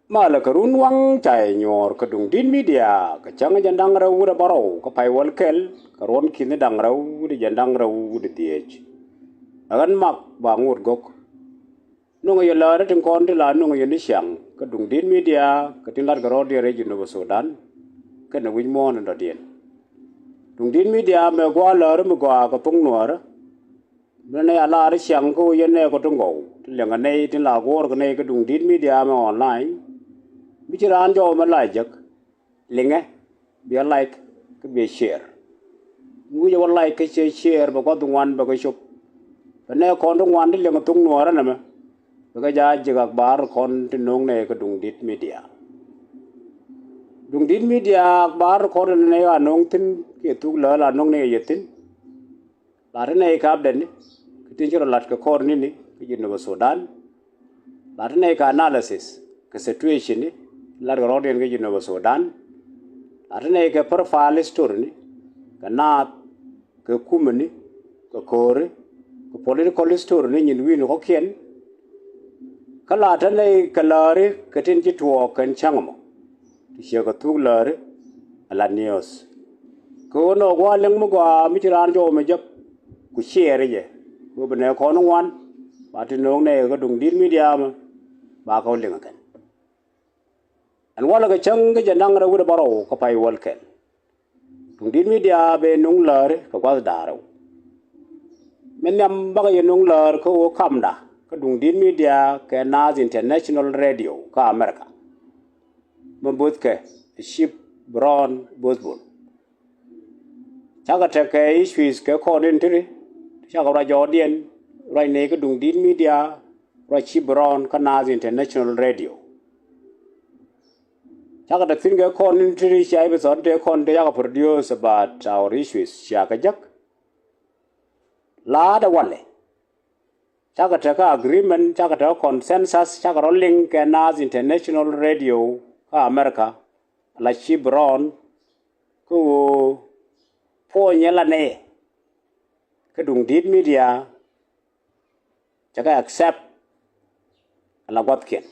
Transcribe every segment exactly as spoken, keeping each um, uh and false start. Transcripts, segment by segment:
Malɛ kɛ run waŋ ca yɛ nyuɔɔr kä Duŋdi̱t Media kɛ cäŋ jɛn da̱ŋ rɛw wi̱cdɛ bärɔw kä pay wäl kɛl kɛ ruɔ̱n ki̱ni da̱ŋ rɛw wi̱cdɛ jɛn da̱ŋ rɛw wi̱cdɛ dhieec. Ɛ ɣän Mak Baŋot Gɔ̱k. Nöŋɛ yɛ läär tin kɔn ti la nöŋɛ yɛ ni ciaŋ kä Duŋdi̱t Media kɛ tin la̱tkɛ rɔ̱diɛn rɛy Jinub Sudan kɛnɛ wi̱c muɔ̱ɔ̱n in dɔ̱diɛn. Duŋdi̱t Media mëë gɔaa läär mi gɔaa kɛ thok Nuäärä. Bi nɛy a lar ciaŋ kä ɣöö yɛn nɛy kɔ ti gɔw ti liŋ ɛ nɛy tin la guɔ̱ɔ̱r kɛ nɛy kä Duŋdi̱t Media mɛ online. Mi ci raan jɔw mɛ la jek liŋɛ, biɛ like kä biɛ share. Mi wi̱cɛ wä like kä ciɛ share bɛ gua̱th ŋuan bɛ kɛ cop. Bɛ nɛy kɔn ti ŋuan ti liŋ thok Nuäärä nɛmɛ bɛ kɛ jaa jek akbar kɔn ti no̱o̱ŋ nɛy kä Duŋdi̱t Media. Duŋdi̱t Media akbar kɔn ti nɛy a no̱o̱ŋ thi̱n kiɛ thuk läär la no̱o̱ŋ nɛy yɛ thi̱n. La te nɛy kɛ update ni kɛ tin ci rɔ lat kɛ kɔr nini kä Jinub Sudan. La te nɛy kɛ analysis kɛ situation ni lat kɛ rɔ̱diɛn kä Jinub Sudan. La te nɛy kɛ profile history ni kɛ naath kɛ kumɛ ni kɛ ko̱ri kɛ political history ni nyin wi̱i̱ni kɔ̱kiɛn. Kä la te nɛy kɛ lääri kɛ tin ci tuɔɔk kɛn cäŋ mɔ. Ti ciɛ kɛ thuk läri a la news. Kɛ ɣöö nɔ gua̱a̱ liŋ mi gɔaa mi ci raan jɔw mi jek ku share jɛ. Kɛ ɣöö bi nɛ kɔn ŋuan ba ti no̱o̱ŋ nɛ kɛ Duŋdi̱t Media mɛ ba kɛ wä liŋ kɛn. Ɛn walɛ kɛ cäŋ kä jɛ naŋ rɛw wi̱cdɛ bärɔw kä pay wäl kɛl. Duŋdi̱t Media bɛ no̱o̱ŋ läri kɛ gua̱th da̱ŋ rɛw. Min nhiam bakɛ yɛ no̱o̱ŋ läär kä ɣöö kamda kä Duŋdi̱t Media kɛ Naath International Radio kä America. Mi bo̱thkɛ Chip Brown Bosbol. Cakɛ tekɛ issues kɛ kɔn in tiri cakɛ ruac jɔɔdiɛn ruac nɛy kä Duŋdi̱t Media ruac Chip Brown kä Naath International Radio. Cakɛ te thi̱n kɛ kɔn in tiri cia episode te kɔn te cakɛ produce about our issues cia kɛ jek. La̱a̱dɛ walɛ. Cakɛ tekɛ agreement, cakɛ tekɛ consensus, cakɛ rɔ liŋ kɛ Naath International Radio kä America, la Chip Brown, kä ɣöö puɔ̱nyɛ la nɛy kä Duŋdi̱t Media cakɛ accept la gua̱thkiɛn.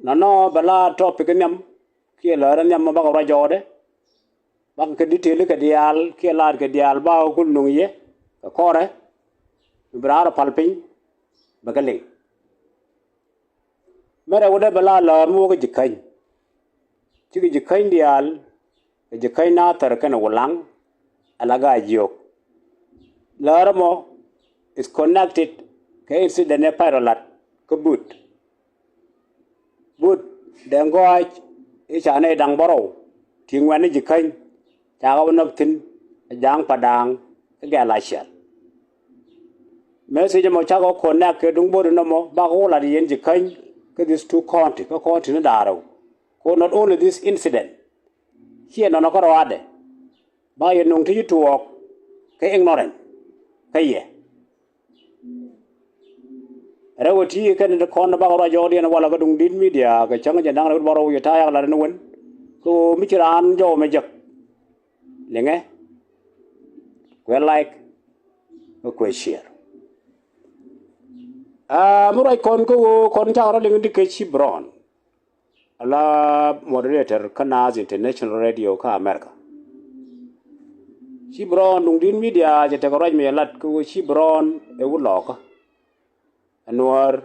Nɔnɔ bɛ la topic nhiam kiɛ läär nhiam bakɛ ruac jɔɔdɛ. Bakɛ kɛ detail kɛ diaal kiɛ laat kɛ diaal bakɛ kul nuŋ yɛ kɛ kɔrɛ. Mi bi raar pal piny bɛ kɛ liŋ. Mɛrɛ wä dee bɛ la läär mi wä kä Ji̱käny. Cikɛ Ji̱käny diaal kɛ Ji̱käny Nathɛr kɛnɛ Wulaŋ. Ala Gaajiok. Läär mɔ is connected kɛ incident ɛ pay rɔ lat kä But. But Dɛŋ Gɔaac i̱ ca nɛy da̱ŋ bärɔw ti ŋuɛ̈tni Ji̱käny. Cakɛ wä näk thi̱n ɛ Ja̱a̱ŋ Padaŋ kä Gɛl Aciɛl. Message mɔ cakɛ wä connect kɛ duŋ But nɔmɔ bakɛ wä lat yɛn Ji̱käny kä this two county kä county ni da̱ŋ rɛw. Kɛ not only this incident. Ciɛ nɔnɔ kä rɔadɛ. Ba yɛ nuŋ ti ci tuɔɔk kɛ ignorant kä yɛ. Rɛw ɛ ti kɛn ti kɔn bakɛ ruac jɔɔdiɛn walɛ kä Duŋdi̱t Media kɛ cäŋ jɛ da̱ŋ rɛw bärɔw yɛ ta̱a̱ yak lat ni wen. Kɛ ɣöö mi ci raan jɔw mɛ jek liŋɛ kuɛ like kɛ kuɛ share. Aa mi ruac kɔn kä ɣöö kɔn cakɛ rɔ liŋ ti kɛ Chip Brown. Ala moderator kä Naath International Radio kä America. Chip Brown Duŋdi̱t Media cɛ tekɛ ruac mi cɛ lat kä ɣöö Chip Brown ɛ wut Lɔɔkä. Ɛ Nuäär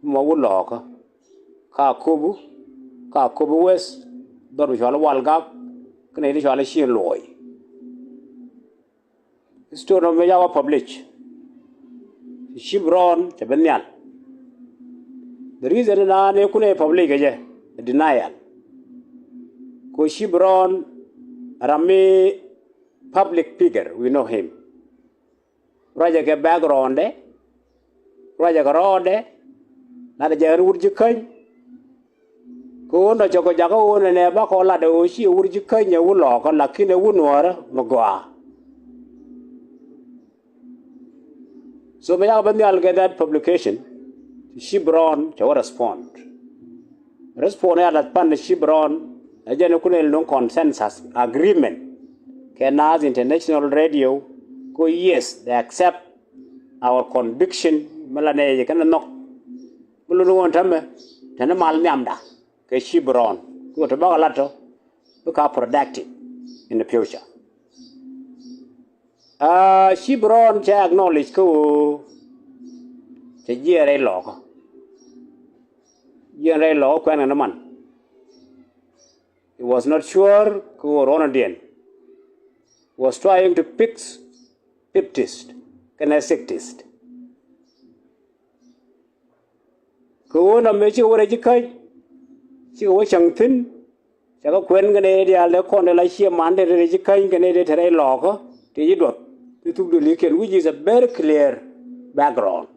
mɔ wut Lɔɔkä. Ka Akobo, ka Akobo West, dhɔr mi cɔal i̱ Walgak kä nɛy ti cɔal i̱ Cieŋ Luɔy. Story nɔmɔ mëë ca wä publish. Chip Brown cɛ ben nhial. The reason in an ëë kun ëë publish kɛ jɛ, denial. Kɛ ɣöö Chip Brown ram mi public figure, we know him. Ruacɛ kɛ background dɛ, ruacɛ kɛ rɔɔdɛ, lat jɛ ɣän wut Ji̱käny. Kɛ ɣöö nɔ cɛ kɔ jakä ɣöö nɛnɛ bakɔ lat ɛ ɣöö ci ɛ wut Ji̱käny ɛ wut Lɔɔkä, lakin ɛ wut Nuäärä mi gɔaa. So mëë cakɛ ben nhial kɛ that publication, Chip Brown cɛ wä respond. Respond ya lath pan Chip Brown ɛ jɛn kun ɛ no̱o̱ŋ consensus agreement kɛ Naath International Radio kɛ ɣöö yes, they accept our conviction mi la nɛy jɛ kɛn ɛ nhɔk. Mi luni ɣöö tämɛ Tɛn mal nhiamda kɛ Cibrɔn kɛ ɣöö tɔ bakɔ lat tɔ bikɛ a productive in the future. Aa, Cibrɔn cɛ acknowledge kä ɣöö cɛ jiɛɛn rɛy lɔɔkä. Jiɛɛn rɛy lɔɔkä kuɛn kɛ ni man. He was not sure kä ɣöö ruɔ̱nädiɛn. He was trying to fix fifties kɛnɛ sixties. Kɛ ɣöö nɔmɛ cikɛ wä rɛy ji̱ käny, cikɛ wä cäŋ thi̱n. Cɛ kɛ kuɛn kɛ nɛy diaal dee kɔn dee la ciɛ man dee rɛy ji̱ käny kɛ nɛy dee te rɛy lɔɔkä tëë ji̱ duɔth ni thuk dölikiɛn, which is a very clear background.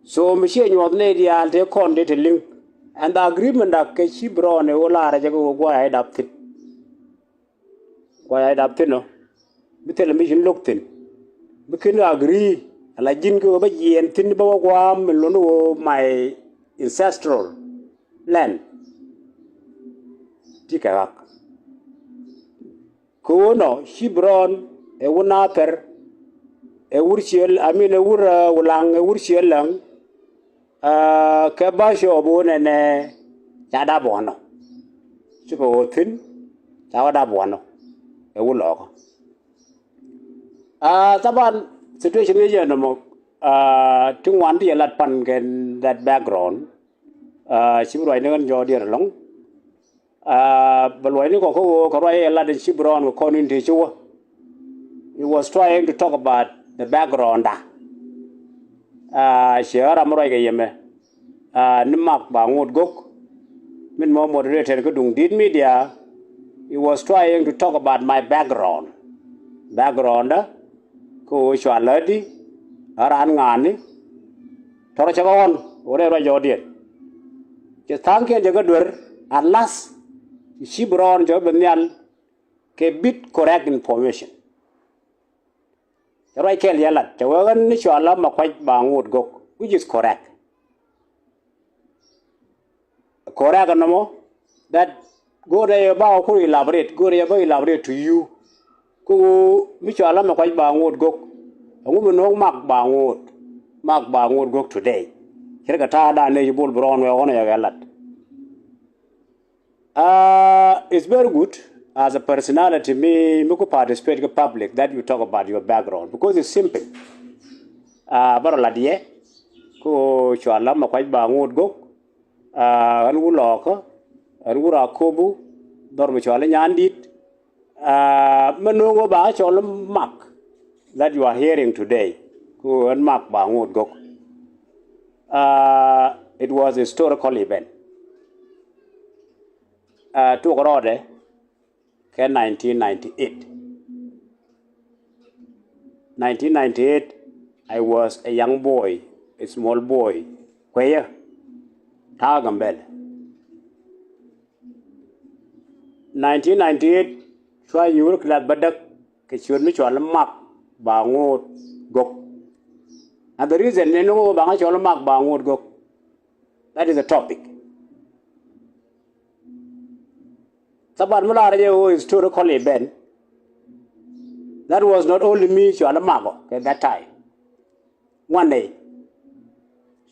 So mi ciɛ nyuɔth nɛy diaal tëë kɔn dee te liŋ. And the agreement dak kɛ Cibrɔn ɛ ɣöö laarɛ jɛ kɛ ɣöö gua̱a̱th a dap thi̱n. Gua̱a̱th a dap thi̱n ɔ, bi thilɛ mi ci lo̱k thi̱n. Bi ken agree ala ji̱n kɛ ɣöö bä jiɛɛn thi̱n bä wä gua̱a̱m mi lo̱n ɣöö my ancestral land. Ti kɛ ɣak. Kɛ ɣöö nɔ Cibrɔn ɛ wut Nathɛr, ɛ wut Ciɛ, I mean, ɛ wut, uh, Wulaŋ, ɛ wut Ciɛ Läŋ. Aa, kɛ bä cɔɔp ɣöö nɛnɛ ca dap ɣɔnɔ. Cikɛ ɣöö thi̱n ca wä dap ɣɔnɔ ɛ wut lɔɔkä. Aa, thaban situation ni jɛ nɔmɔ, aa, ti ŋuan ti yɛ lat pan kɛ that background. Aa, ci bi ruacni ɣän jɔɔk diɛɛr ɛlɔ̱ŋ. Aa, bɛ luɔcni kɔ kä ɣöö kɛ ruac ɛ lat in Cibrɔn kɛ kɔn in tëë ci wä. He was trying to talk about the background da. Aa, ciɛ ɣän ram mi ruac kɛ yɛmɛ. Aa, ni Mak Baŋot Gök. Min mɔ moderator kä Duŋdi̱t Media. He was trying to talk about my background. Background da. Kä ɣöö cua lätdi, a raan ŋa̱a̱ni. Tɔrɔ cɛ kɛ ɣɔn ɣöö rɛy ruac jɔɔdiɛn. Cɛ tha̱a̱ŋkiɛn cɛ kɛ duer, at last, ci Cibrɔn cɛ kɛ ben nhial kɛ bit correct information. Cɛ ruac kɛl yɛ lat, cɛ wee ɣän ni cua la Makuac Baŋot Gök, which is correct. Correct nɔmɔ, that go̱o̱rɛ yɛ ba ku elaborate, go̱o̱rɛ yɛ ba elaborate to you. Ku mi cua la Makuac Baŋot Gök. Ɛŋu mi no̱o̱ŋ Mak Baŋot, Mak Baŋot Gök today? Cɛ rɛ kɛ ta̱a̱ da̱a̱n nɛ ci bol bi rɔɔn wɛ ɣɔn ɛ yɛ kɛ lat. Uh, it's very good as a personality mi, mi ku participate kɛ public that you talk about your background because it's simple. Uh, bärɔ lat yɛ ku cua la Makuac Baŋot Gök. Aa, ɣän wut Lɔɔkä, ɣän wut Akobu, dhɔr mi cɔal i̱ Nyandit. Aa, mɛ no̱o̱ŋ ɣöö ba cɔl i̱ Mak that you are hearing today. Ku ɣän Mak Baŋot Gök. Aa, it was a historical event. Aa, tuɔk rɔɔdɛ kɛ nineteen ninety-eight. Nineteen ninety-eight, I was a young boy, a small boy. Kueyä, ta̱a̱ Gambɛl. Nineteen ninety-eight, cua nyuur kɛ lath bädäk kɛ ciöt mi cɔal i̱ Mak Baŋot Gök. And the reason ni nuŋ ɣöö ba ŋa cɔl i̱ Mak Baŋot Gök, that is the topic. Thaban mi laarä jɛ ɣöö historical event. That was not only mi cɔal i̱ Mak ɔ kɛ that time. Ŋuan nɛy.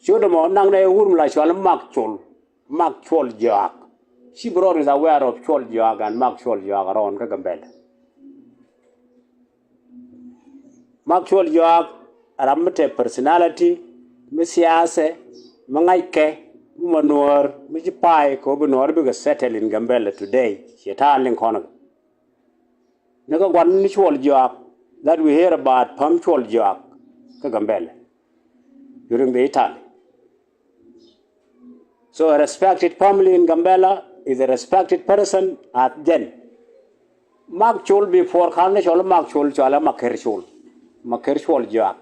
Ciöt ɛmɔ naŋ nɛy wur mi la cɔal i̱ Mak Col, Mak Cuɔl Jɔak. Ci bi rɔɔd is aware of Cuɔl Jɔak and Mak Cuɔl Jɔak around kä Gambɛl. Mak Cuɔl Jɔak ram mi te personality, mi siasɛ, mi ŋa̱ckɛ, mi ma Nuɔ̱ɔ̱r, mi ci pay kɛ ɣöö bi Nuɔ̱ɔ̱r bikɛ settle in Gambella today. Ciɛ ta̱a̱ liŋ kɔn kɛ. Ni kä gua̱n ni Cuɔl Jɔak that we hear about Pam Cuɔl Jɔak kä Gambella during the Italy. So a respected family in Gambella is a respected person as Jen. Mak Col before kan ni cɔl Mak Col cɔal ɛ Maker Col. Maker Col Jɔak.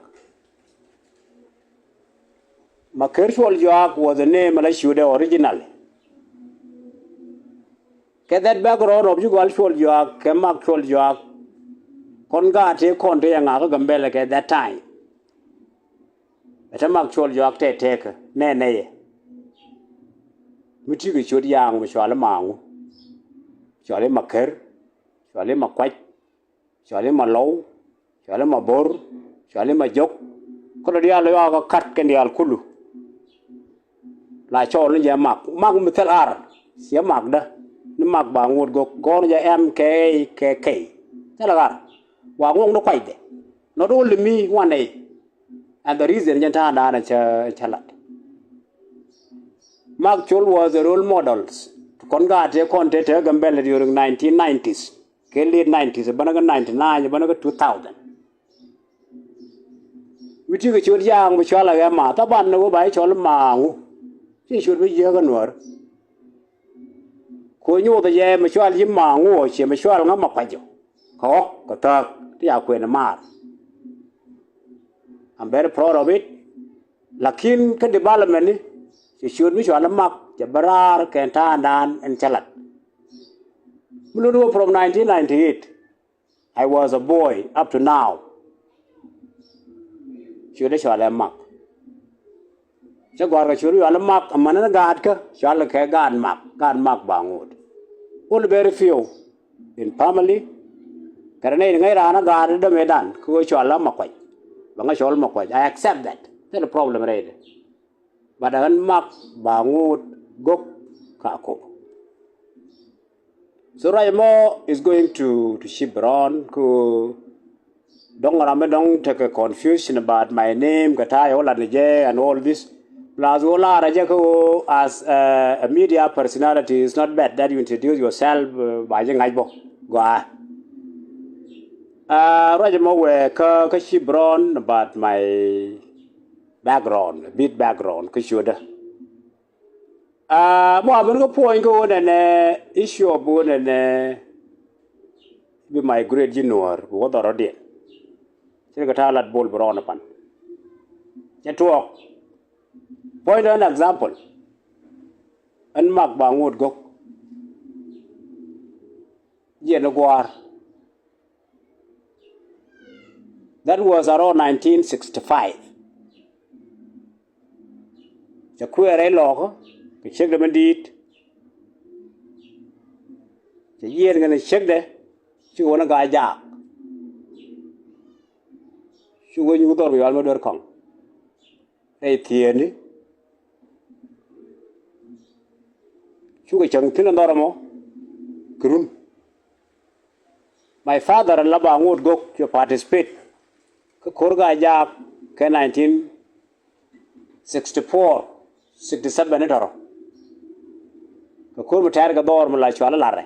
Maker Col Jɔak was the name ala ciötdɛ originally. Kɛ that background of ci gɔal Col Jɔak kɛ Mak Col Jɔak. Kɔn gaat tëë kɔn tëë yɛ ŋakä Gambella kɛ that time. Ɛ te Mak Col Jɔak tɛtɛkä nɛnɛ yɛ. Mi ti kɛ ciöt ya̱a̱ŋ mi cɔal i̱ Maŋu, cɔal i̱ Maker, cɔal i̱ Makuac, cɔal i̱ Malɔw, cɔal i̱ Mabor, cɔal i̱ Majɔk. Kä lɔ diaal lɔ yɔakä kat kɛn diaal kulu. La cɔɔl ni jɛ Mak. Mak mi thil ar. Ciɛ Mak dä. Ni Mak Baŋot Gok. Gɔ̱r jɛ M K K K. Thil ar. Wa ŋuɔ̱k ni kuacdɛ. Not only me, one A. And the reason jɛn ta̱a̱ da̱a̱n cä, cä lat. Mak Col was a role model. Kɔn gaat tëë kɔn tëë te Gambɛl during nineteen nineties. Kɛ late nineties, bänä kä ninety-nine, bänä kä two thousand. Wi̱i̱ ti kɛ ciöt Ja̱a̱ŋ bi cɔal ɛ ɣɛ ma, thaban ni wä ba i̱ cɔl Maŋu. Ci ciöt bi jiäk kä Nuäär. Ku nyoth jɛ mi cɔal ji̱ Maŋu ɔ, ciɛ mi cɔal ŋä Makuac ɔ. Kɛ ɣɔk kɛ thääk ti ca kuën maar. I'm very proud of it. Lakin kä development ni, ci ciöt mi cɔal i̱ Mak cɛ bä raar kɛ ta̱a̱ da̱a̱n ɛn cä lat. Mi lot wä from nineteen ninety-eight. I was a boy up to now. Ciöt i̱ cɔal ɛ Mak. Cä gɔ̱a̱r kɛ ciöt i̱ cɔal i̱ Mak, amäni ni gaatkä cɔal kɛ gaat Mak, gaat Mak Baŋot. Only very few in family. Kɛ rɛ nɛy ti ŋäc raan i̱ gaat i̱ dämedan kä ɣöö cɔal i̱ Makuac. Bɛ ŋä cɔl Makuac. I accept that. Thil problem rɛydɛ. But ɣän Mak Baŋot Gok Kakop. So right mɔ is going to, to Chief Brown, ku dɔ̱ŋ ram mi dɔ̱ŋ tekɛ confusion about my name, kɛ ta̱a̱ yɛ wä lat ni jɛ and all this. Plus wä lar jɛ kä wä as a, a media personality, it's not bad that you introduce yourself, uh, ba ji̱ ŋa̱c bä. Gɔaa. Uh, ruac mɔ wee kä, kä Chief Brown about my background, a bit background, kä ciötdä. Ah, mɔ a ben kä puɔ̱ny kä ɣöö nɛnɛ issue of ɣöö nɛnɛ bi migrate ji̱ Nuäär bi wä dhɔr rɔ̱diɛn. Cɛ kɛ ta̱a̱ lat Bol Brown pan. Cɛ tuɔɔk. Puɔ̱ny dɔ̱ŋ an example. Ɛn Mak Baŋot Gok. Jiɛn i̱ Gua̱a̱r. That was around nineteen sixty-five. Cɛ kuɛɛr rɛy lɔɔkä kɛ ciekdɛ mi di̱i̱t. Cɛ yiëër kɛnɛ ciekdɛ cikɛ wä ni Gaa-jaak. Cikɛ wä nyuuth dhɔr mi yual mi duer kɔŋ rɛy thiëëni. Cukɛ cäŋ thi̱n in dhɔr ɛmɔ kɛ run. My father in la Baŋot Gok cuɛ participate kä ko̱r Gaa-jaak kɛ nineteen sixty-four, sixty-seven in tɔrɔ. Kɛ ko̱r mi tɛɛr kɛ dhɔr mi la cual i̱ Larɛ.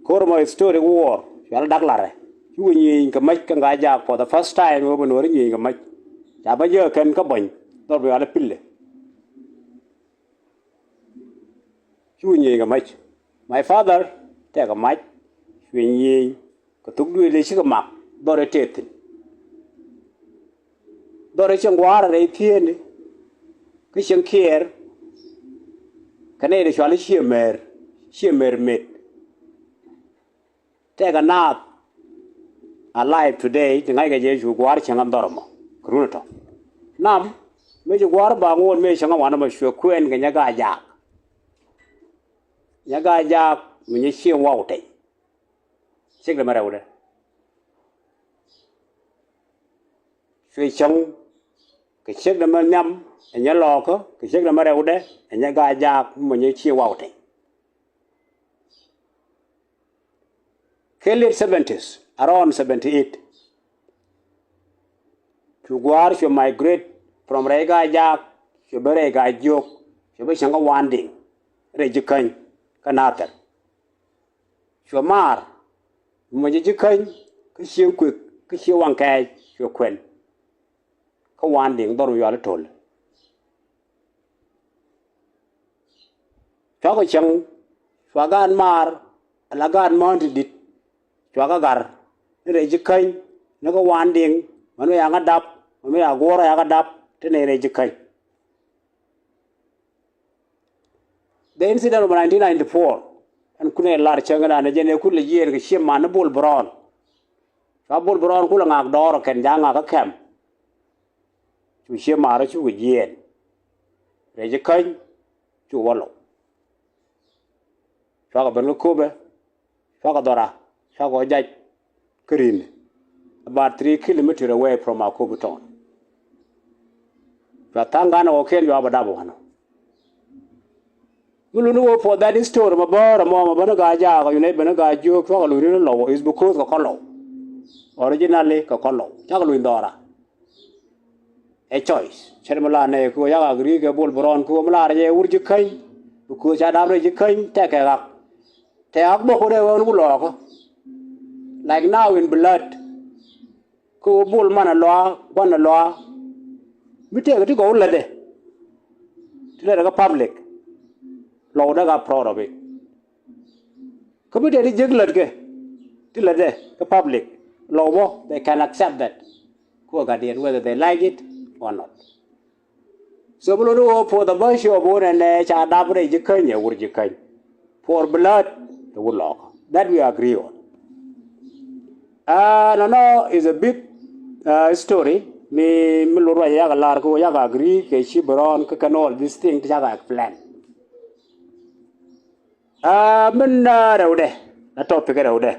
Ko̱r mɔ historic war cual i̱ Dak Larɛ. Cukɛ nyieny kɛ mäc kɛ Gaa-jaak for the first time, wä bi Nuäri nyieny kɛ mäc. Ca bä jɛ kɛn kä Bony dhɔr bi cual i̱ Pilɛ. Cu nyieny kɛ mac. My father tɛkɛ mac. Cuɛ nyieny kɛ thuk duëël ëë cikɛ mak dhɔr ëë tëë thi̱n. Dhɔr ëë cieŋ gua̱a̱r rɛy thiëëni kä cieŋ kiɛɛr. Kɛ nɛy dee cual i̱ Ciëmɛr, Ciëmɛr met. Tɛkɛ naath alive today ti ŋa̱ckɛ jɛ cu gua̱a̱r cäŋ in dhɔr ɛmɔ kɛ run ɛ tɔ̱. Nam mëë ci gua̱a̱r Baŋot mëë cäŋ in wanɛ mɔ cuɛ kuɛn kɛ Nyɛ Gaa-jaak. Nyɛ Gaa-jaak mi nyɛ Cieŋ Waw Tɛy. Ciekdɛ mi rɛwdɛ. Cuɛ cäŋ kɛ ciekdɛ mi nhiam ɛ Nyɛ Lɔɔkä, kɛ ciekdɛ mi rɛwdɛ ɛ Nyɛ Gaa-jaak mi nyɛ Cieŋ Waw Tɛy. Kɛ late seventies, around seventy-eight. Cu gua̱a̱r cuɛ migrate from rɛy Gaa-jaak, cuɛ ben rɛy Gaa-jiök, cuɛ ben cäŋ kä Wandiŋ rɛy Ji̱ Käny kä Nathɛr. Cuɛ maar mɔ jɛ Ji̱ Käny kä Cieŋ Kuëk kä Cieŋ Waŋkɛɛc cuɛ kuɛn kä Wandiŋ dhɔr mi yual i̱ To̱l. Cuakɛ cäŋ, cua gaat maar, ala gaat mään ti di̱t, cuakɛ gar ni rɛy Ji̱ Käny, ni kä Wandiŋ, mɛn mi ya̱ ŋä dap, mɛn mi ya̱ guɔ̱ɔ̱r ya̱ kä dap, ti nɛy rɛy Ji̱ Käny. The incident of nineteen ninety-four, ɛn kun ɛ lar cäŋ dan ɛ jɛn ɛ kun lɛ yiëër kɛ Ciëman ni Bol Brown. Cua Bol Brown kulɛ ŋak dɔɔr ɔ kɛn ja̱ ŋak kä kɛm. Cu Ciëman rɔ cukɛ jiɛɛn. Rɛy Ji̱ Käny cu wä lɔ. Cuakɛ ben kä Köpɛ. Cuakɛ dhɔra, cuakɛ ɣɔɔ jac kä ri̱n. About three kilometer away from Akobo town. Cua tha̱a̱ŋ gan ɣɔɔkiɛn cua bɛ dap wanɔ. Mi luni wä puɔth that story mɛ bä rɛ mɔ mɛ bä ni gaa jaak ɔ, you know, bä ni gaa jiök cuakɛ luny ni Lɔw is because kɛ kɔn Lɔw. Originally kɛ kɔn Lɔw cakɛ luny dhɔra. Ɛ choice cɛ mi la nɛ kɛ ɣöö yak agree kɛ Bol Bron kɛ ɣöö mi la rɛ jɛ wur ji̱ käny. Because ca dap rɛ ji̱ käny tɛkɛ ɣak. Tɛ ɣak bä kɔn ɛ ɣän wulɔɔkä. Like now in blood. Kɛ ɣöö Bol man a lɔa guan a lɔa. Mi tëëkɛ ti gɔw lätdɛ. Ti lätdɛ kä public. Lɔw dee gat proud of it. Kä mi tëë ti jiäk lätkɛ ti lätdɛ kä public, Lɔw bä they can accept that. Kɛ ɣöö gatdiɛn whether they like it or not. So bi lot i̱ ɣöö puɔth a bä ciöp ɣöö nɛnɛ ca dap rɛy ji̱ käny ɛ wur ji̱ käny. Puɔr bi läät te wur lɔɔkä. That we agree on. Aa nɔnɔ is a big aa story. Mi mi lot ruac ɛ yakɛ lar kɛ ɣöö yakɛ agree kɛ ci bɛ rɔɔn kä kɛn all this thing ti cakɛ explain. Aa min aa rɛwdɛ la topic rɛwdɛ.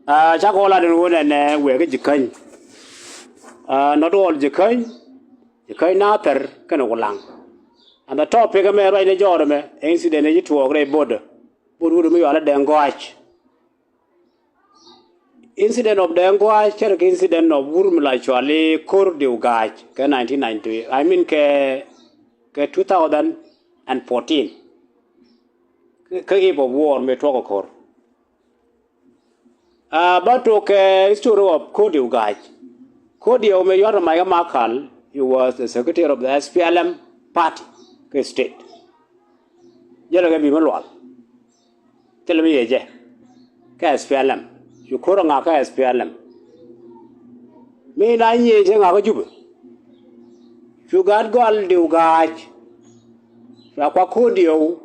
Aa cakɔ la den wunɛ nɛ wɛɛkä ji̱ käny. Aa not all ji̱ käny. Ji̱ käny na thɛr kɛnɛ wulaŋ. And the topic ɛmɛ ruacnɛ jɔɔr ɛmɛ incident ɛ ji̱ tuɔɔk rɛy border. Border wut ɛmɛ yual ɛ Dɛŋ Gɔac. Incident of Dɛŋ Gɔac cɛ rɛ kɛ incident of wur mi la cuali ko̱r Diw Ga̱a̱c kɛ nineteen ninety, I mean kɛ kɛ two thousand and fourteen. Kä eve of war mëë tuɔk ɛ ko̱r. Aa bä tok kɛ history of Kodiw Ga̱a̱c. Kodiw mëë yuat ɛ mac kä Makal, he was the secretary of the S P L M party kɛ state. Jälɛ kɛ bi mi lual. Thilɛ mi yɛ jɛ kä S P L M. Cu ko̱r ɛ ŋak kä S P L M. Mi na nyiee cɛ ŋak kä Jubɛ. Cu gaat gɔal Diw Ga̱a̱c. Cua kua ko̱r Diw,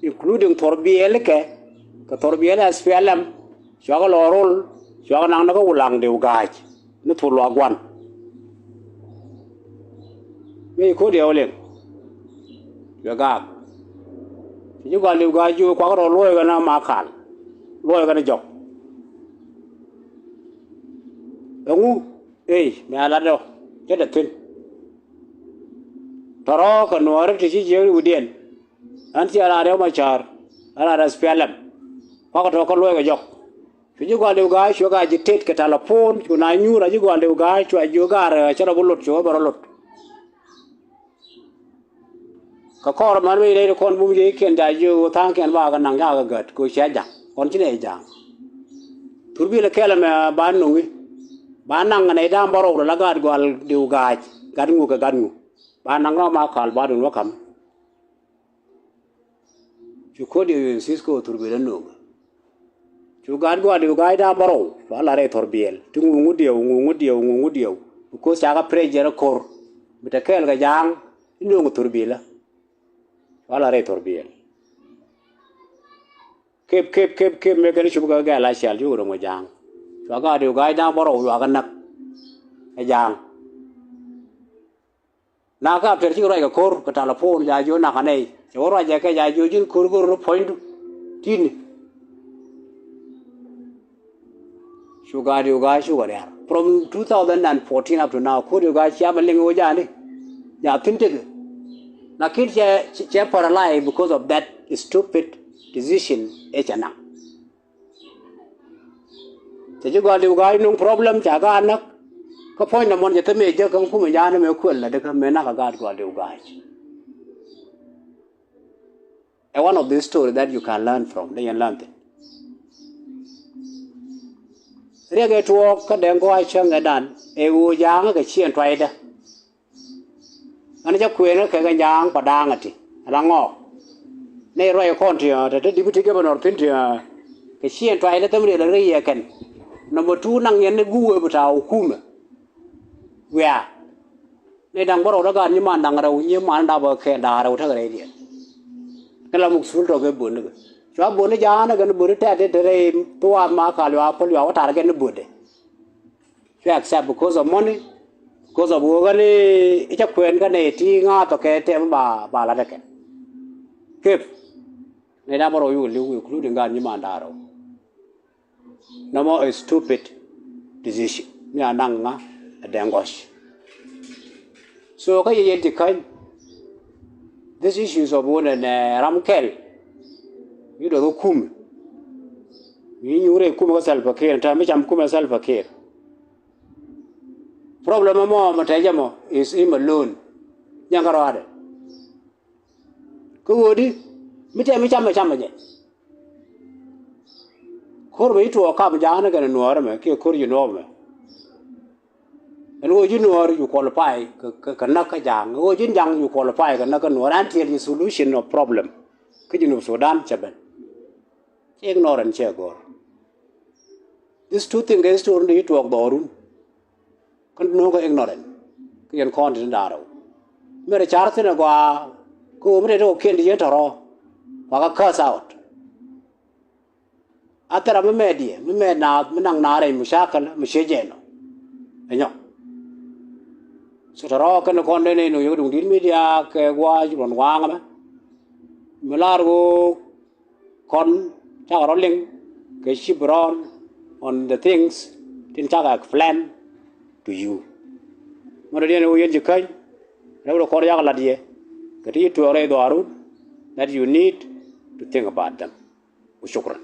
including Thor Biɛl kɛ kɛ Thor Biɛl S P L M. Cuakɛ lɔ rol cuakɛ naŋ ni kä Wulaŋ Diw Ga̱a̱c ni thur luak gua̱n. Mi ci ko̱r Diw liŋ. Cuɛ gaak. Ci ji̱ gɔal Diw Ga̱a̱c jiök kuakɛ rɔ luɔ̱ɔ̱c kɛn a Makal. Luɔ̱ɔ̱c kɛn jɔk. Ɛŋu ëë mëë a latdɔ cä dɛ thi̱n. Tɔ̱rɔ̱ kɛ nuɔ̱ɔ̱ri ti ci jiäk wi̱diɛn. Ɣän cia raan Riɛk Macäär ɣän raan S P L M. Kuakɛ tɔ̱ kä luɔ̱ɔ̱c kɛ jɔk. Cu ji̱ gɔal Diw Ga̱a̱c cuɛ gaa ji̱ tet kɛ talapon cu na nyuur a ji̱ gɔal Diw Ga̱a̱c cua jiök gaar cä rɔ bi lot cu ɣä bɛ rɔ lot. Kɛ kɔr män mi rɛy ti kɔn bum jiɛckiɛn ca jiök ɣöö tha̱a̱ŋkiɛn ba kɛ naŋ ca kɛ gät kɛ ɣöö cia ja̱ŋ kɔn ci nɛ ja̱a̱ŋ. Thurbilɛ kɛl ɛmɛ ba no̱ŋi ba naŋ nɛy da̱a̱m bärɔw la gaat gɔal Diw Ga̱a̱c gat ŋu kɛ gat ŋu. Ba naŋ rɔ Makal ba dun wä ka̱m. Cu ko̱r Diw insist kɛ ɣöö thurbilɛ no̱ŋ. Cu gaat gɔaa Diw Ga̱a̱c da̱a̱m bärɔw cua lar rɛy Thor Biɛl ti ŋu ŋu Diw ŋu ŋu Diw ŋu ŋu Diw. Because ca kɛ pressure ko̱r bi te kɛɛl kɛ ja̱a̱ŋ i̱ no̱ŋ thurbilä. Cua lar rɛy Thor Biɛl. Kep kep kep kep mëë kɛn cup kɛ gɛl a cial cukɛ ro̱ŋ ɛ ja̱a̱ŋ. Cua gaat Diw Ga̱a̱c da̱a̱m bärɔw cua kɛ näk ɛ ja̱a̱ŋ. Na kä after cikɛ ruac kɛ ko̱r kɛ talapon ca jiök nakä nɛy cɛ wä ruacɛ kɛ ca jiök ji̱n ko̱r go̱r rɔ puɔ̱nydu ti̱ni. Cu gaat Diw Ga̱a̱c cukɛ riar from two thousand and fourteen up to now. Ko̱r Diw Ga̱a̱c cia mɛ liŋ wä ja̱a̱ni. Ja̱a̱ thi̱n tekɛ. Lakin cɛ cɛ paralyze because of that stupid decision ëë cɛ naŋ. Cɛ ji̱ gɔal Diw Ga̱a̱c nuŋ problem ca gaat näk. Kä puɔ̱ny nɔmɔ cɛ thil mëë jek kä kumɛ ja̱a̱n mëë kuël la dee kä mëë nakä gaat gɔal Diw Ga̱a̱c. Ɛ one of these story that you can learn from dee yɛn learn thi̱n. Riɛk ɛ tuɔɔk kä Dɛŋ Gɔaa cäŋ ɛ dan ɛ ɣöö ja̱a̱ŋä kɛ ciɛɛn tuaydä. Ɣän cä kuëëŋä kɛ kɛ ja̱a̱ŋ pa da̱a̱ŋä ti ala ŋɔɔk. Nɛy ruac kɔn ti ɣä te te deputy governor thi̱n ti ɣä. Kɛ ciɛɛn tuaydä thäm riɛl ɛ ri yɛ kɛn. Number two naŋ yɛn ni guwee bi ta̱a̱ hukumɛ. Wiaa nɛy da̱ŋ bärɔw däk gaat nyiman da̱ŋ rɛw nyiman dapä kɛ da̱a̱ rɛw tekɛ rɛydiɛn. Kɛ la muk sul tɔ̱ kɛ böt nikɛ cua böt ni ja̱a̱ŋä kɛn böt ni tɛ̈t ti te rɛy thuaar ma kal yua päl yua wä tar kɛn ni bötdɛ. Cu accept because of money, because of ɣöö ɣän i̱ cä kuɛn kä nɛy ti ŋa̱a̱th ɔ kɛ tɛm ba ba lat ɛ kɛn. Kep nɛy da̱ŋ bärɔw yuk li̱w including gaat nyiman da̱ŋ rɛw. Nɔmɔ a stupid decision mi a naŋ ŋa a Dɛŋ Gɔac. So kä yɛ yɛn ti käny. These issues of wun ɛn ram kɛl. Yi duɔth kä kumɛ. Yi nyuur ɛ kumɛ kä Salva Kiir, tɛm mi cam kumɛ Salva Kiir. Problem ɛmɔ mɔ tɛcɛ mɔ is him alone. Nyaŋ kä rɔadɛ. Kä ɣöödi mi tɛm mi cam ɛ cam ɛ jɛ. Ko̱r bɛ yi tuɔɔk kam ja̱a̱ŋ ni kɛn nuɔɔr ɛmɛ kiɛ ko̱r ji̱ nuɔɔk ɛmɛ. Ɛn ɣöö ji̱ nuɔɔr you qualify kɛ, kɛ, kɛ näk kä ja̱a̱ŋ. Ɣöö ji̱ ja̱a̱ŋ you qualify kɛ näk kä nuɔɔr until yi solution of problem kä Junub Sudan cɛ ben. Cɛ ignorant cɛ gɔ̱r. These two things kɛ story ni yi tuɔɔk dhɔrun. Kä no̱o̱ŋ kä ignorant. Kä yɛn kɔn ti ni da̱a̱r rɛw. Mɛrɛ car thin ɛ gɔaa kä ɣöö mi dee ti kɔ kiɛn ti yɛn tɔ̱rɔ. Kua kä curse out. A thil ram mi mɛt diɛ mi mɛt naath mi naŋ naath rɛy mucakɛl mi ciec jɛ nɔ. Ɛ nyɔk. So tɔ̱rɔ kɛn kɔn dee nɛy ni yek duŋ di̱t media kɛ gua̱a̱c ruɔ̱n waŋ ɛmɛ. Mi lar ɣöö kɔn cakɛ rɔ liŋ kɛ ci bi rɔn on the things tin cakɛ explain to you. Mɛn rɔ diɛn ɣöö yɛn ci käny rɛw rɔ kɔn yak lat yɛ kɛ ti ci tuɔɔk rɛy dhɔaarun that you need to think about them. Wa shukran.